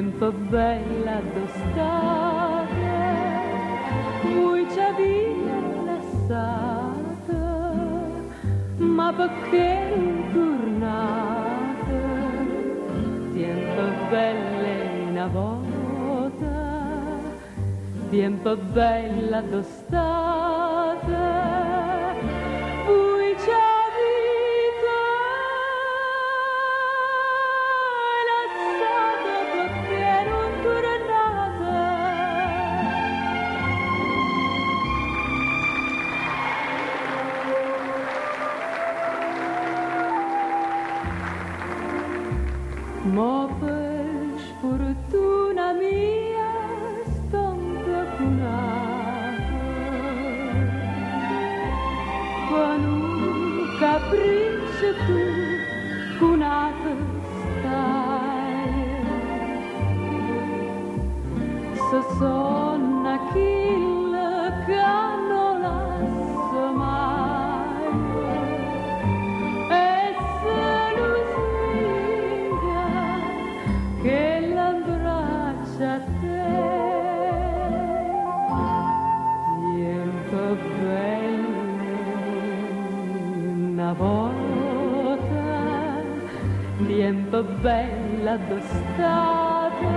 Tiempo bella d'estate, voi ci avete lasciato, ma perché non tornate? Tiempo belle una volta, tiempo bella d'estate, voi ci avete lasciato perché non tornate? Ma per sfortuna mia stonta cunata, con un capriccio tu cunata stai. Se sonna chi che non lascia mai, e se lusinga che l'abbraccia te. Tiempo bello una volta, tiempo bella d'estate,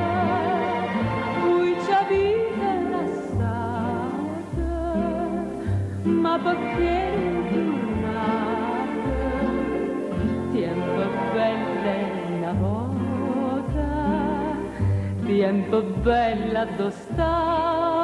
voi ci avete lasciato, ma perché non tornate? Tiempo bella una volta, tiempo bella d'estate.